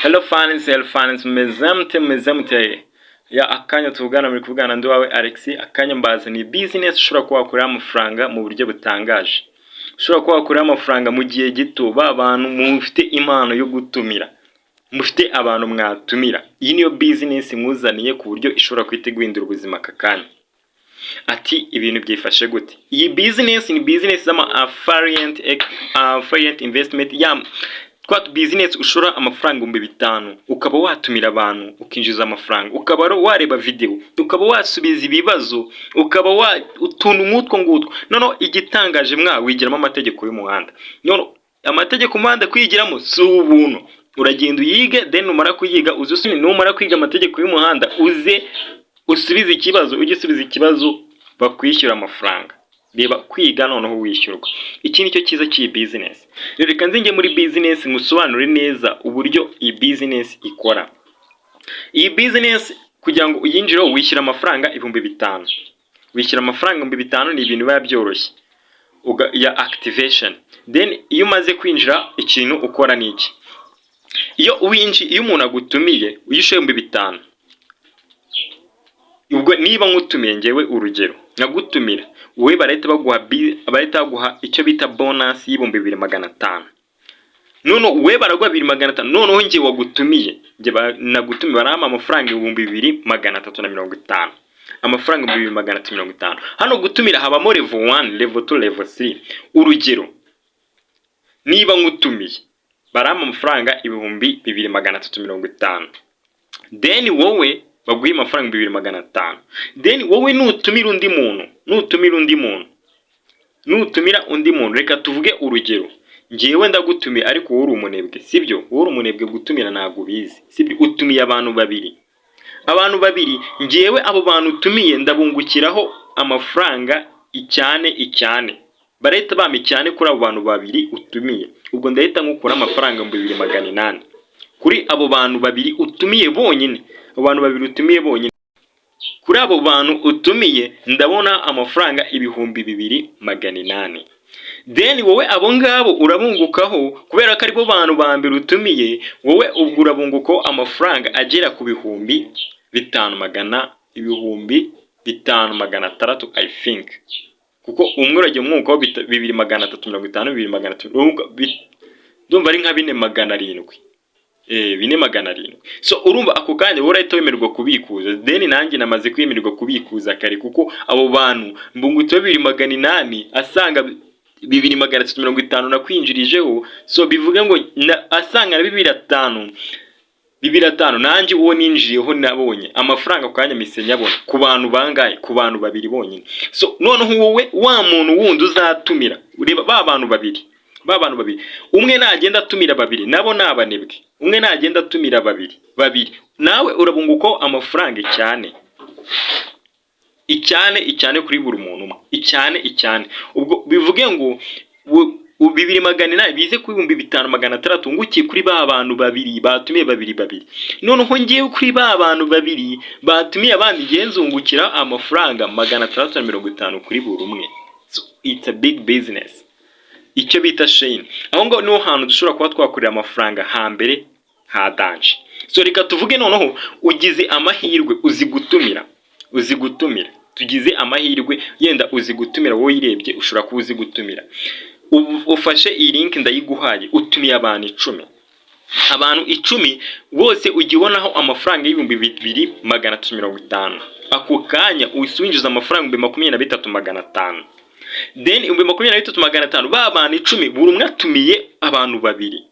Hello fans, hello fans, mumeze mute, mumeze mute? Ya akanya tuvugana, muri kuvugana ndi wawe Alex. Akanya mbazaniye business ushobora kuba wakuramo amafaranga mu buryo butangaje. Ushobora kuba wakuramo amafaranga mu gihe gito, ba bantu mufite impano yo gutumira. Mufite abantu mwatumira. Iyi niyo business nkuzaniye ku buryo ishobora guhita iguhindura ubuzima aka kanya. Ati ibintu byifashe gute? Iyi business ni business z'ama affiliate investment, ya twa business ushora amafaranga 5000 ukaba watumira abantu ukinjiza amafaranga, ukaba wareba video, ukaba wasubiza ibibazo, ukaba wa utuntu nk'utwo ngutwo. Noneho igitangaje, mwa wigiramo amategeko y'umuhanda. Noneho amategeko y'umuhanda kwigiramo si ubuntu, uragenda uyige, then numara kuyiga uze usubize, numara kwiga amategeko y'umuhanda uze usubize ikibazo, ujye usubiza ikibazo bakwishyura amafaranga. Reba kwiga noneho wishyurwa. Iki ni cyo cyiza cy'iyi business. Rero reka nze njye muri business nkusobanure neza uburyo iyi business ikora. Iyi business kugira ngo uyinjireho wishyura amafaranga 5000. Wishyura amafaranga 5000, ni ibintu biba byoroshye ya activation. Then iyo umaze kwinjira, ikintu ukora ni iki? Iyo winji, iyo umuntu agutumiye, iyo ushoye 5000, ubwo niba nkutumiye ngewe, urugero nkagutumira wowe, barahita baguha icyo bita bonus y'2500. None wowe baraguha 2500, noneho njye wagutumiye, njye nagutumiye, barampa amafaranga 2350, amafaranga 2350. Hano gutumira habamo level 1, level 2, level 3. Urugero niba nkutumiye, barampa amafaranga 2350, then wowe baguhe amafaranga 2500. Then wowe nutumira undi muntu, nutumira undi muntu, nutumira undi muntu, reka tuvuge urugero ngewe ndagutumiye, ariko wowe uri umunebwe, sibyo? Wowe uri umunebwe, gutumira ntabwo ubizi, sibyo? Utumiye abantu babiri, abantu babiri. Ngewe abo bantu utumiye ndabungukiraho amafaranga icyane icyane, barahita bampa icyane kuri abo bantu babiri utumiye. Ubwo ndahita nkukura amafaranga 2800 kuri abo bantu babiri utumiye bonyine, abo bantu babiri utumiye bonyine. Kuri abo bantu utumiye ndabona amafaranga 2800. Then wowe abo ngabo urabungukaho, kubera ko aribo bantu ba mbere utumiye, wowe ubwo urabungukaho amafaranga agera ku bihumbi bitanu magana, 5600, I think, kuko umwe urajya umwungukaho 2350, 2300, ndumva ari nka 4700, 4700. So urumva ako kanya wowe urahita wemererwa kubikuza. Then nanjye namaze kwemererwa kubikuza kare, kuko abo bantu mbungutseho 2800 asanga 2350 nakwinjirijeho. So bivuge ngo asanga na bibiri atanu, bibiri atanu, nanjye uwo ninjiriyeho nabonye amafaranga ako kanya mpise nyabona. Ku bantu bangahe? Ku bantu babiri bonyine. So noneho wowe wa muntu wundi uzatumira, ureba ba bantu babiri, ba bantu babiri, umwe nagenda atumira babiri, nabo ni abanebwe, umwe nagenda atumira babiri babiri, nawe urabungukaho amafaranga icyane icyane icyane kuri buri muntu umwe, icyane icyane. Ubwo bivuge ngo 2800 bize ku 5600 wungukiye kuri ba bantu babiri batumiye babiri babiri. Noneho ngewe kuri ba bantu babiri batumiye abandi, ngewe nzungukira amafaranga 650 kuri buri umwe. So it's a big business, icyo bita chain. Aho ngaho niho hantu dushobora kuba twakorera amafaranga hambere ha danger. So reka tuvuge noneho ugize amahirwe uzi gutumira, uzi gutumira, tugize amahirwe yenda uzi gutumira, wowe uyirebye ushobora kuba uzi gutumira. Ubu ufashe iyi link ndayiguhaye, utumiye abantu 10, abantu 10 bose ujya ubonaho amafaranga y'2350. Ako kanya uhise winjiza amafaranga 23,500. Then 23,500, ba bantu 10 buri umwe atumiye abantu babiri,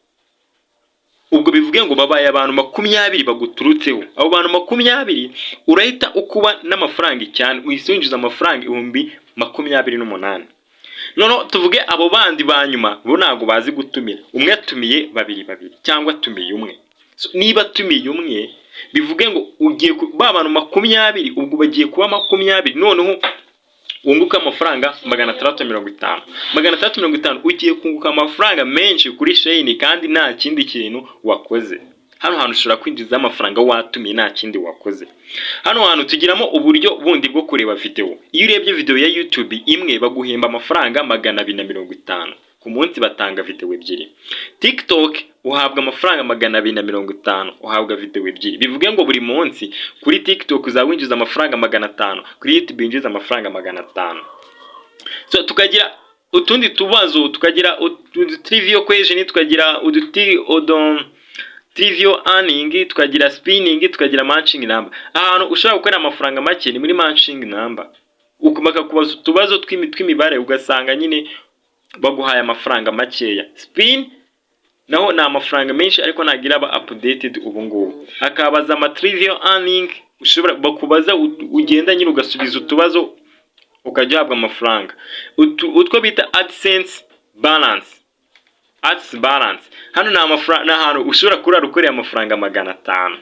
ubwo bivuge ngo babaye abantu 20 baguturutseho. Abo bantu 20 urahita ukuba n'amafaranga icyane, uhise winjiza amafaranga 28,000. Noneho tuvuge abo bandi ba nyuma bo ntabwo bazi gutumira, umwe atumiye babiri babiri cyangwa atumiye umwe. So, niba atumiye umwe, bivuge ngo ugiye ba bantu 20 ubwo bagiye kuba 20, noneho wunguka amafaranga 650, 650. Ugiye kunguka amafaranga menshi kuri chain kandi nta kindi kintu wakoze. Hano hantu ushobora kwinjiza amafaranga watumiye nta kindi wakoze. Hano hantu tugiramo uburyo bundi bwo kureba videwo. Iyo urebye videwo ya YouTube imwe baguhemba amafaranga 250. Ku munsi batanga video ebyiri. TikTok uhabwa amafaranga 250, uhabwa video ebyiri. Bivuge ngo buri munsi kuri TikTok uzaba winjiza amafaranga 500, kuri YouTube winjiza amafaranga 500. So tukagira utundi tubazo, tukagira utu trivia question, tukagira uduti odon trivial earning, tukagira spinning, tukagira matching number. Ahantu ushobora gukorera amafaranga make ni muri matching number. Bakakubaza utubazo tw'imibare, ugasanga nyine baguhaye amafaranga makeya. Spin naho ni amafaranga menshi, ariko ntabwo iraba updated ubu ngubu. Hakabaza ama trivial earning, ushobora bakubaza, ugenda nyine ugasubiza utubazo, ukajya uhabwa amafaranga. Utwo bita AdSense balance. Ads balance hano ni amafaranga, ni ahantu ushobora kurara ukoreye amafaranga 500.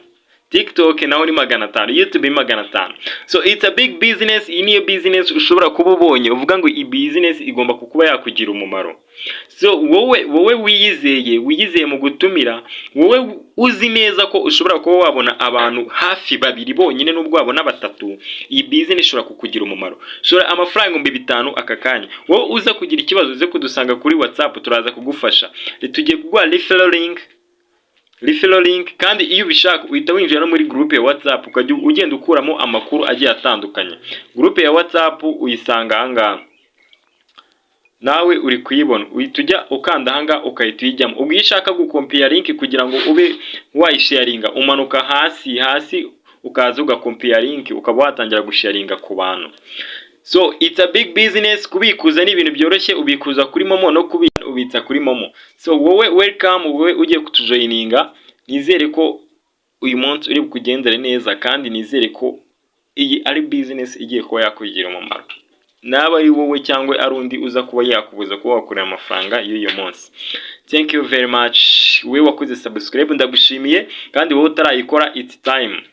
TikTok naho ni 500, YouTube ni 500. So it's a big business. Iyi niyo business ushobora kuba ubonye uvuga ngo iyi business igomba kukuba yakugira umumaro. So wowe wiyizeye mu gutumira, wowe uzi neza ko ushobora kuba wabona abantu hafi babiri bonyine, n'ubwo wabona batatu, iyi business ishobora kukugira umumaro. Shora amafaranga 5000 aka kanya. Wowe uza kugira ikibazo, uze kudusanga kuri WhatsApp, turaza kugufasha. Tugiye kuguha referral link, referral link. Kandi iyo ubishaka uhita winjira no muri groupe ya WhatsApp, ukajya ugenda ukuramo amakuru agiye atandukanye. Groupe ya WhatsApp uyisanga ahangaha, nawe uri kuyibona. Uhita ujya ukanda ahangaha, ukahita uyijyamo. Ubwo iyo ushaka gukopiya link kugira ngo ube wayisharinga, umanuka hasi hasi, ukaza ugakopiya link, ukaba watangira gusharinga ku bantu. So it's a big business. Kubikuza ni ibintu byoroshye, ubikuza kuri MoMo, no ubitsa kuri MoMo. So wowe welcome, wowe ugiye kutujoyininga, nizere ko uyu munsi uri bukugendere neza, kandi nizere ko iyi ari business igiye kuba yakugira umumaro, naba ari wowe cyangwa ari undi uza kuba yakubuza kuba wakorera amafaranga y'uyu munsi. Thank you very much. Wowe wakoze subscribe, ndagushimiye, kandi wowe utarayikora, it's time.